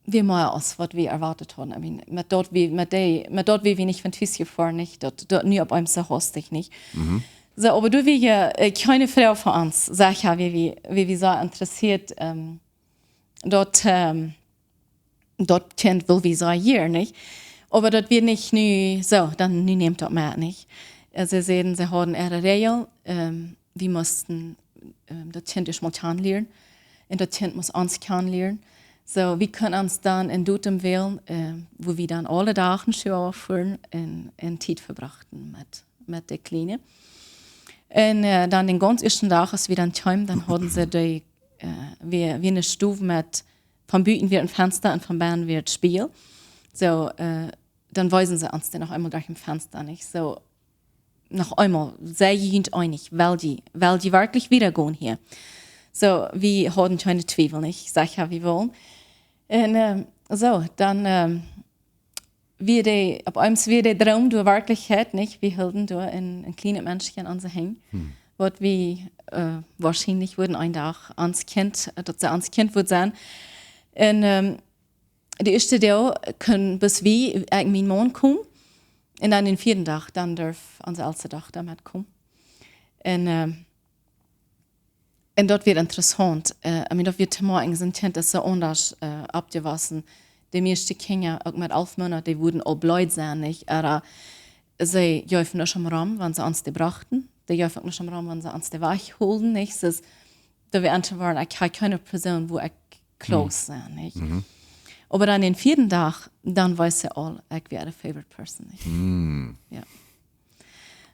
wia mea aus waut wie erwoat hauden. I mean, met daut wie, met dee, met daut wie, wie nich von Tus jefoaren, nich? Daut, daut nu opp eemol soo hastich, nich? Mhm. Soo, oba doa wia, äh, kjeene Froag fa ons, sajcht hee, wia wie, wia wie soo interessieet, ähm, daut, ähm, daut Kjint wull wie soo hieren, nich? Oba daut wia nich nu soo, dan nu nämt daut mea nich. Äh, see säden, see hauden äare Räajel, ähm, wie musten, ähm, daut Kjint ieescht mol kjanen lieren. Un daut Kjint must ons kjanen lieren. Soo, wie kunnen ons dan en Datum wälen, ähm, wua wie dan aule Doag no School fuaren un, un Tiet vebrochten met, met de Kjliene. Un, äh, dan dän gaunz ieeschten Dach, aus wie dan kjeemen, dan hauden see dee, äh, wia, wia eene Stow met, von buten wia een Fensta un von bennen wia een Spieejel. Soo, äh, dan weesen see ons dee noch eemol derch een Fensta, nich? Soo, noch eemol, sie jie junt eenich, well jie, well jie werkjlich wieda gonen hia? Soo, wie hauden kjeene Twiewel, nich? Secha, wie wullen. Un, ähm, soo, dan, ähm, wia dee, opp eemol wia dee Droom doa Werkjlichkjeit, nich? Wie hilden doa een, een kjlienet Menschkje aun onse Henj. Waut wie, äh, woarschienlich wudden een Dach ons Kjint, äh, daut see ons Kjint wudd sennen. Un, ähm, de ieeschte Deel kunnen bloos wie, ekj un mien Maun komen. Un dan dän vieeden Dach, dan durf onse elste Dochta metkomen. Un, ähm, un daut wia interessaunt. Äh, I mean, daut wia to moakjen, soon Kjint es soo aundasch, äh, oppjewossen. De mieeschte Kjinja, uk met alf Moonat, dee wudden aul bleed sennen, nich? Oba see jeewen nich om Rum, wan see ons dee brochten. Dee jeewen uk nich om Rum, wan see ons dee wajchholden, nich? Soo, daut wia auntowoaren, ekj hab kjeene Persoon, wua ekj close sie, nich? Oba dan dän vieeden Dach, dan wees see aul, ekj wia äare favorite person, nich? Jo.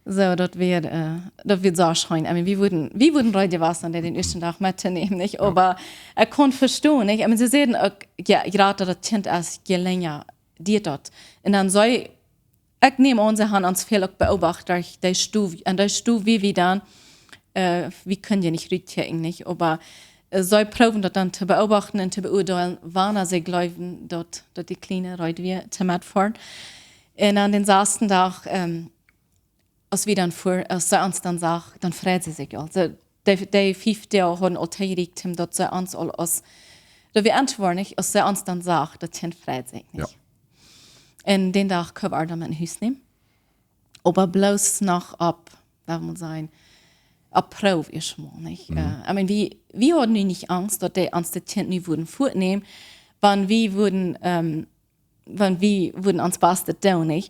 Soo, daut wia, äh, daut wia soo scheen. I mean, wie wudden, wie wudden reed jewossen, dee dän ieeschten Dach mettonämen, nich? Oba ekj kunn vestonen, nich? I mean, see säden uk, jo, jrata daut Kjint es, je lenja diat daut. Un dan soo, ekj näm aun, see haben ons väl uk beoobacht, derch dee Stow, enn dee Stow, wua wie dan, äh, wie kunnen je nich rutkjikjen, nich? Oba, äh, see proowen daut dan to beoobachten un to beuadeelen, wanea see jleewen, daut, daut dee Kjliene reed wia to metfoaren. Un aun dän sasten Dach, ähm, aus wie dan fuaren, aus see ons dan sach, dan freid see sikj aul. Soo, dee, dee fief Doag hauden aul tojeräakjent, daut see ons aul aus, daut wia auntowoaren, nich, aus see ons dan sach, daut Kjint freid sikj, nich? Jo. Un dän Dach kunnen wie dan met no Hus nämen. Oba bloos noch opp, well wie sajen, opp Proow ieescht mol, nich? Äh, I mean, wie, wie hauden nu nich Angst, daut dee ons daut Kjint nu wudden fuatnämen, wan wie wudden, ähm, wan wie wudden ons Bastet doonen, nich?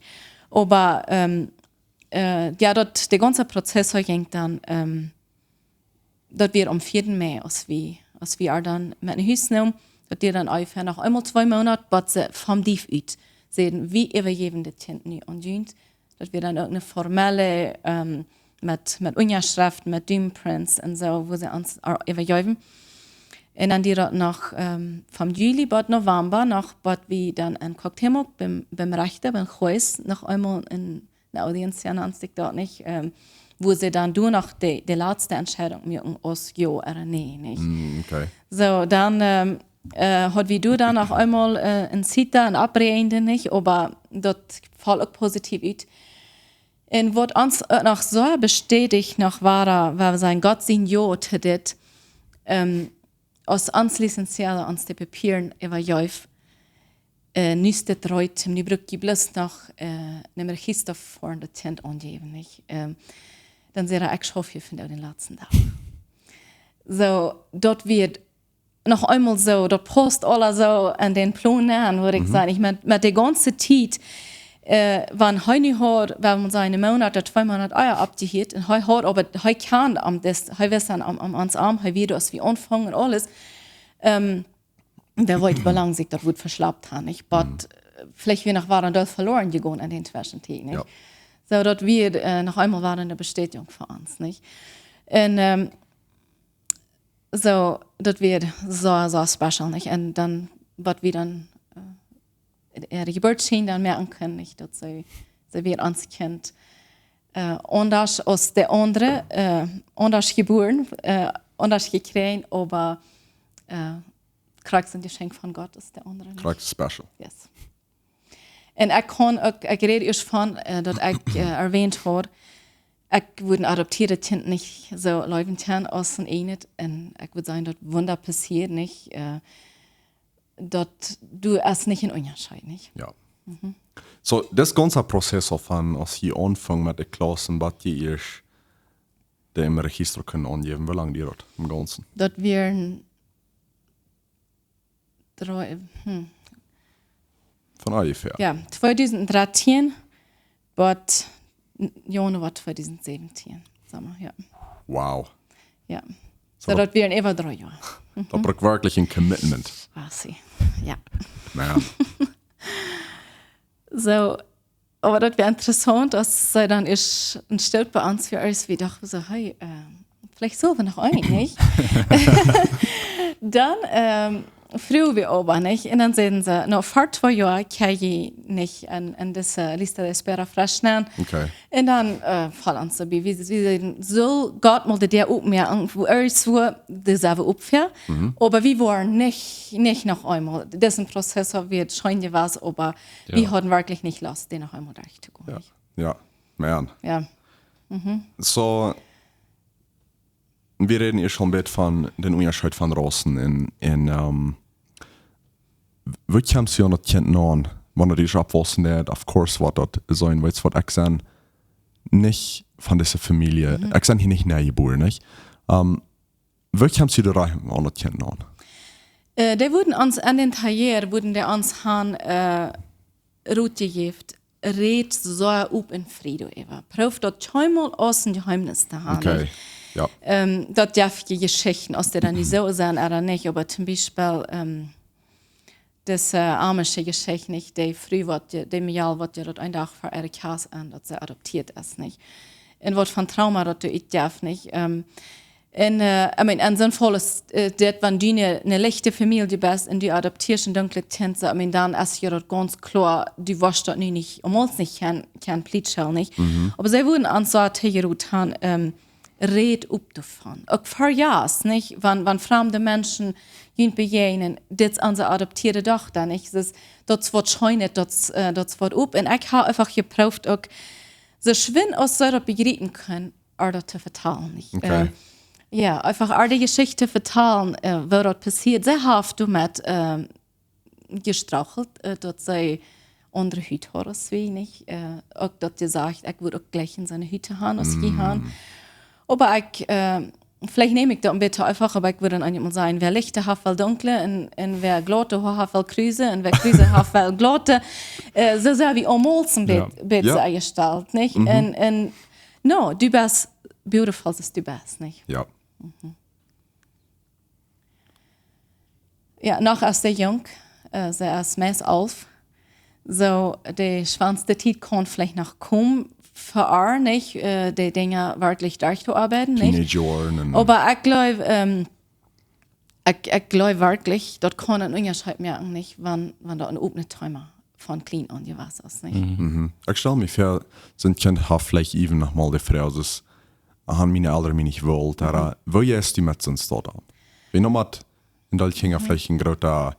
Oba, ähm, äh, jo, daut, de gaunze Prozess, hee jinkj dan, ähm, daut wia aum vieeden Mei, aus wie, aus wie äa dan met no Hus nämen, daut wia dan onjefäa noch eemol twee Moonat, bat see vom Dief ut säden, wie äwajäwen daut Kjint nu aun junt. Daut wia dan uk eene formelle, ähm, met, met Unjaschreft, met Thumbprints un soo, wua see ons äa-, äwajäwen. Un dan dieed daut noch, ähm, vom Juli bat November, noch bat wie dan enn Cuauhtémoc biem, biem Rechta, biem Juez, noch eemol eene, eene Audienz, jo, nant sikj daut, nich, ähm, wua see dan doa noch de, de latste Entscheidunk muaken, aus jo ooda nä, nich? Mm, okay. Soo, dan, ähm, äh, haud wie doa dan noch eemol, äh, eene cita, eene abrejende, nich? Oba daut foll uk positiv ut. Un waut ons, äh, noch soo bestäticht noch wia, wua wie sajen, Gott sien Jo to dit, ähm, aus ons Licenciado ons de Papieren äwajeef, äh, nu es dit reed, nu bruck jie bloos noch, äh, em Register foaren daut Kjint aunjäwen, nich? Ähm, dan säd hee, ekj schauf hia vondoag dän latsten Dach. Soo, daut wia noch eemol soo, daut paust aules soo enn dän Plon aun, wudd ekj sajen. Ekj meen, met de gaunze Tiet, äh, wan hee nu haud, well wie sajen, een Moonat ooda twee Moonat ea oppjehieet, un hee haud, oba hee kjand am, dis, hee wist aun, aun, aun ons aun, hee wia doa, aus wie aunfungen, aules, ähm, dee weet, woo lang sikj daut wudd veschlapt haben, nich? Bat, äh, veleicht wia noch wada een Deel veloren jegonen enn dän Tweschentiet, nich? Jo. Soo, daut wia, äh, noch eemol wada eene Bestätigung fa ons, nich? Un, ähm, soo, daut wia soo, soo special, nich? Un dan, waut wie dan, äh, äa Jeburtsschien dan moakjen kunnen, nich? Daut see, see wia ons Kjint, äh, aundasch aus de aundre, äh, aundasch jebuaren, äh, aundasch jekjräajen, oba, äh, krakjt soon Jeschenkj von Gott aus de aundre, nich? Krakjt special. Yes. Un ekj kaun uk, ekj räd ieescht von, äh, daut ekj, äh, erwähnt haud, ekj wudd een adoptieedet Kjint nich soo leewen kjennen aus een eejnet. Un ekj wudd sajen, daut Wunda passieet nich, äh, daut du hast nich een Unjascheet, nich? Jo. Soo, daut gaunze Prozess aul von, aus jie aunfungen met de Klaussen, bat jie ieescht dee em Register kunnen aunjäwen, woo lang dieed daut em Gaunzen? Daut wieren dree, hm. Von onjefäa. Jo, tweedusent drettieen bat Januar tweedusent säwentieen, saj mau, jo. Wow. Jo. So, daut wia een äwa dree Joa. Daut brukt werkjlich een Commitment. Ah, see. Jo. Man. So, oba daut wia interessaunt, aus see dan ieescht een Stoot bie ons wia, aus wie dochten soo, hey, ähm, veleicht sell wie noch eent, nich? Dan, ähm, fruagen wie oba, nich? Un dan säden see, no, ver twee Joa kjenn jie nich aun, aun dise Lista de Espera fresch nenn. Okay. Un dan, äh, foll ons doabie, wie, wie säden, sull Gott mol de Däa opmoaken, wua ieescht wua de selwe opfäa. Mhm. Oba wie wieren nich, nich noch eemol, disen Prozess haud wie scheen jewast, oba wie hauden werkjlich nich Lust, dän noch eemol derchtogonen, nich? Jo, man. Jo. Mhm. So, wie räden ieescht aul een bät von dän Unjascheet von Raussen un, un, ähm, woo kjemst du aun daut Kjint naun, wan daut ieescht oppwaussen deit, of course, woat daut sennen, weetst waut, ekj sie nich von dise Famielje, mhm, ekj sie hia nich nenjebuaren, nich? Ähm, woo kjemst du doa aun daut Kjint naun? Äh, dee wudden ons aun dän Taller, wudden dee ons han, äh, Rot jejäft, räd sea op un frie doaräwa. Proow daut kjeenmol aus een Jeheemnis to han, okay, nich? Jo. Ähm, daut jeft je Jeschichten, aus dee dan nich soo sent ooda nich, oba toom Biespel, ähm, dise, äh, amische Jeschicht, nich? Dee Fru, waut je, dee Mejal, waut je daut een Dach ver äare Kjast aun, daut see adoptieet es, nich? Un waut von Trauma daut doa utjeft, nich? Ähm, un, äh, I mean, en soon Faul es, äh, daut, wan du ne, ne lichte Famielje best un du adoptieescht een dunklet Kjint, so, I mean, dan es je daut gaunz kloa, du woascht daut nu nich, aumols nich kjennen, kjennen plietschel, nich? Mhm. Oba see wudden ons soo toojeroden han, ähm, räd op doavon. Uk ver Jast, nich? Wan, wan framde Menschen junt bejäajnen, dit es onse adoptieede Dochta, nich? Daut es, daut es waut scheen, daut es, äh, daut es waut op. Un ekj hab eefach jeprooft uk, soo schwind aus see daut bejriepen kjennen, äa daut to vetalen, nich? Okay. Äh, jo, eefach äa de Jeschicht to vetalen, äh, woo daut passieet. See haft doamet, ähm, jestruggelt, äh, daut see aundre Hut haud aus wie, nich? Äh, uk daut jesajcht, ekj wudd uk jlikj soone Hut han aus jie han. Oba ekj, äh, veleicht näm ekj daut een bät eefach, oba ekj wudd dan eefach mol sajen, wäa lichte haft well dunkle, un, un wäa glaute Hoa haft well kruse, un wäa kruse haft well glaute. Äh, soo sent wie aumols een bät, jo, bät jo, enjestalt, nich? Mhm. Un, un, no, du best beautiful, soo aus du best, nich? Jo. Mhm. Jo, noch es see junk, äh, see es meist alf. Soo, de schwoaste Tiet kaun veleicht noch komen fa äa, nich? Äh, de Dinja werkjlich derchtoarbeiden, nich? Teenager un oba ekj jleew, ähm, ekj, ekj jleew werkjlich, daut kaun een Unjascheet moaken, nich? Wan, wan daut een opnet Thema von kjlien aun jewast es, nich? Mhm. Mhm. Ekj stal mie väa, soon Kjint haft veleicht eewen noch mol de Froag, soo aus, han miene Elren mie nich wult, ooda, mhm, woo jeist du met soon Staut om? Wie nomm daut, en Deel Kjinja, mhm, veleicht een groota,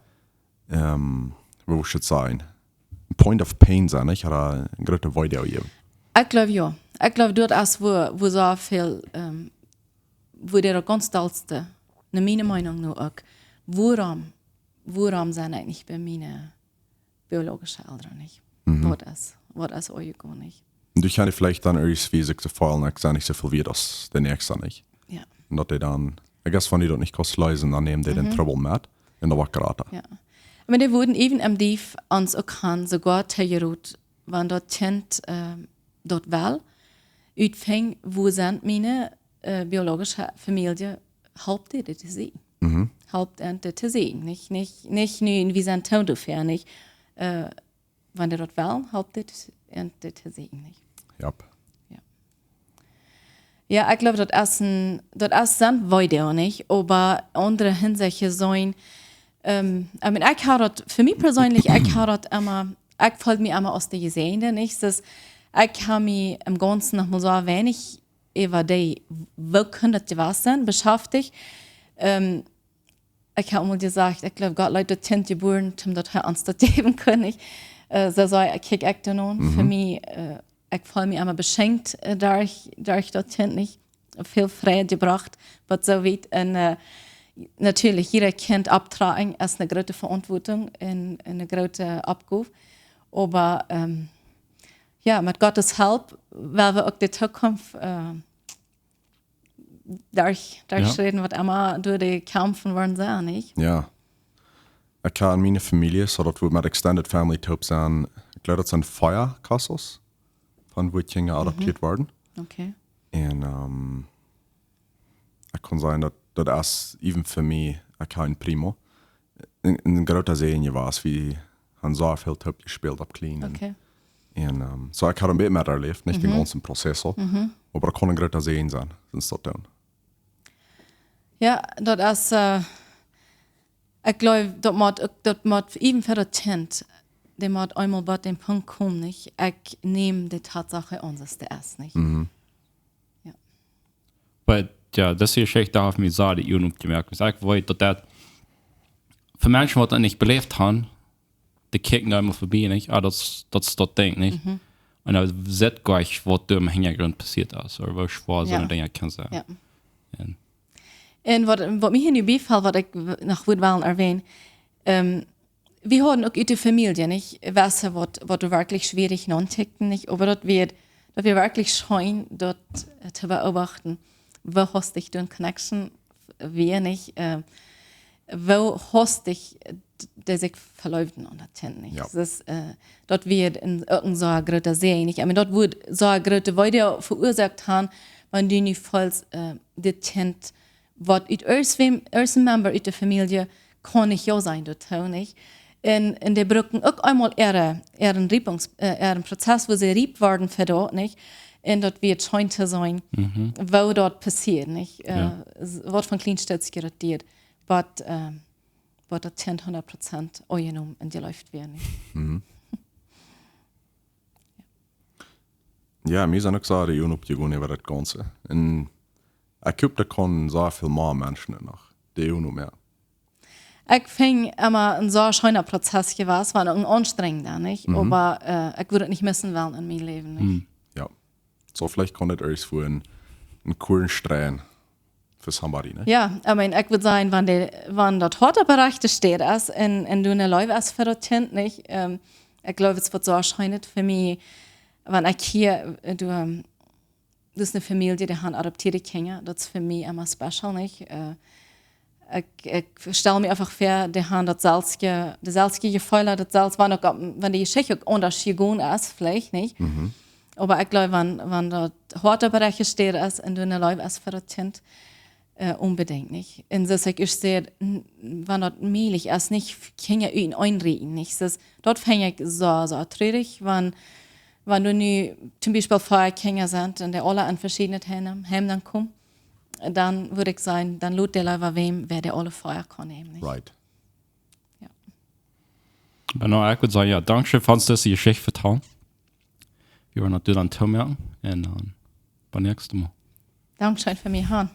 ähm, woo wudd ekj sajen, point of pain sennen, nich? Ooda een groota Weedoag jäwen. Ekj jleew, jo. Ekj jleew, daut es wua, wua soo väl, ähm, wua de gaunz dollste, no miene Meenunk no uk, wuarom, wuarom sie ekj nich bie miene biologische Elren, nich? Mhm. Waut es, waut es aunjegonen, nich? Un du kaust veleicht dan irjentwoo sikj to feelen, ekj sie nich soo väl wieet aus de Näakjsta, nich? Jo. Un daut dee dan, I guess, wan du daut nich kaust leesen, dan nämen dee dän, mhm, Trubbel met un daut woat grata. Jo. Oba dee wudden eewen em Dief ons uk han, soogoa toojeroden, wan daut Kjint, ähm, daut well, utfinjen, wua sent miene, äh, biologische Famielje, halpt dee dit to seenen. Mhm. Halpt an dit to seenen. Nich, nich, nich nu, wie sent toom doafäa, nich? Äh, wan dee daut wellen, halpt dit an dit to seenen, nich? Jap. Jo. Jo, ekj jleew, daut es een, daut es een Weedoag, nich? Oba aundre Hinsechten sent, ähm, I mean, ekj hab daut, fa mie perseenlich, ekj hab daut emma, ekj feel mie emma aus de Jesäajende, nich? Daut ekj hab mie em Gaunzen noch mol soo weinich äwa dee, woo kunn daut jewast sennen, beschäftigt. Ähm, ekj hab mol jesajcht, ekj jleew, Gott leet daut Kjint jebuaren, toom daut hee ons daut jäwen kunn, nich? Äh, soo saj ekj, kjikj ekj dan aun. Mhm. Fa mie, äh, ekj feel mie emma beschenkt, äh, derch, derch daut Kjint, nich? Väl Freid jebrocht, waut soo wiet. Un, äh, natieelich, jieda Kjint opptrakjen es eene groote Veauntwuatunk un, un eene groote Oppgow. Oba, ähm, jo, met Gott siene Help woa wie uk de Tookunft, äh, derch, derchschräden, waut emma doa de Kjamf woat sennen, nich? Jo. ekj hab en miene Famielje, soo daut wie met Extended Family toop sent, ekj jleew daut sent vea Casos, von wua Kjinja adoptiert worden. Okay. Un ähm, ekj kaun sajen daut, daut es even fa mie, ekj hab en primo. En, en groota Säajen jewast, wie han soo väl toop jespält opp kjlien. Okay. Un ähm, soo ekj hab en bät met erläft, nich dän gaunzen Prozess aul. Oba daut kaun en groota Säajen sennen, sent daut dan. Jo, daut es, äh, ekj jleew, daut mott, daut mott even fa daut Kjint, dee mott eemol bie dän Punkt komen, nich? Ekj näm de Tatsache aun, daut dee es, nich? Oba jo, dise Jeschicht haft mie sea de Uagen opjemoakt. Ekj weet daut daut, fa Menschen waut daut nich beläft han, dee kjikjen doa emma vebie, nich? Ah, daut es, daut es daut Dinkj, nich? Un dan sett ekj waut doa em Hinjagrunt passieet es, ooda woo schwoa soone Dinja kjennen sennen. Jo. Un waut, waut mie hia nu biefelt, waut ekj w-, noch wudd wellen erwänen, ähm, wie hauden uk ut de Famielje, nich? Wese waut, waut doa werkjlich schwierich nauntickten, nich? Oba daut wia, daut wia werkjlich scheen, daut, äh, to beobachten, woo hastich doa ne Connection wia, nich? Äh, woo hastich, äh, d-, dee sikj veleewden aun daut Kjint, nich? Jo. Daut es, äh, daut wia en, uk en soo groota Säajen, nich? Ekj meen, daut wudd soo groote Weedoag veuasoakt han, wan du nu feelst, äh, dit Kjint waut ut ieescht wäm, ieescht een Member ut de Famielje kaun nich jo sennen, daut too, nich? Un, un dee brucken uk eemol äare, äaren Riepungs-, äh, äaren Prozess, wua see riep worden fa daut, nich? Un daut wia scheen to seenen, woo daut passieet, nich? Äh, Jo. S-, waut von kjlien Stekj daut diet, waut, ähm, waut daut Kjint hundat Prozent aunjenomen un jeleeft wia, nich? Jo, mie sent uk soo de Uagen opjegonen äwa daut Gaunze. Un ekj hop, daut kaun soo väl mea Menschen noch de Uagen oppmoaken. Ekj finj emma en soo scheena Prozess jewast, wia en aunstrenjenda, nich? Oba, äh, ekj wudd daut nich missen wellen en mien Läwen, nich? Jo. Soo, veleicht kaun daut ieescht fa en, en korten Streit fa somebody, nich? Jo, ekj meen, ekj wudd sajen, wan de, wan daut Hoat opp de rajchte Städ es un, un doa ne Leew es fa daut Kjint, nich? Ähm, ekj jleew, daut woat soo scheen fa mie, wan ekj hia, äh, doa, ähm, daut es ne Famielje, dee han adoptieede Kjinja, daut es fa mie emma special, nich? Äh, ekj, ekj stal mie eefach väa, dee han daut selwje, de selwje Jefeelen, daut selwje, wan uk, wan de Jeschicht uk aundasch jegonen es, veleicht, nich? Oba ekj jleew, wan, wan daut Hoat opp de rajchte Städ es un doa ne Leew es fa daut Kjint, äh, onbedinjt, nich? Un soo aus ekj ieescht säd, n-, wan daut mäajlich es, nich Kjinja ut eenaunda rieten, nich? Daut, daut finj ekj soo, soo trurich, wan, wan doa nu toom Biespel vea Kjinja sent un dee aule en veschiedne Heim, Heim dan komen, dan wudd ekj sajen, dan lot dee leewa wäm, wäa dee aule vea kaun nämen, nich? Right. Jo. Oba nu, ekj wudd sajen, jo, dankscheen fa ons dise Jeschicht vetalen. Wie woaren daut dan toomoaken un dan bat näakjstet Mol. Dankscheen fa mie, Han.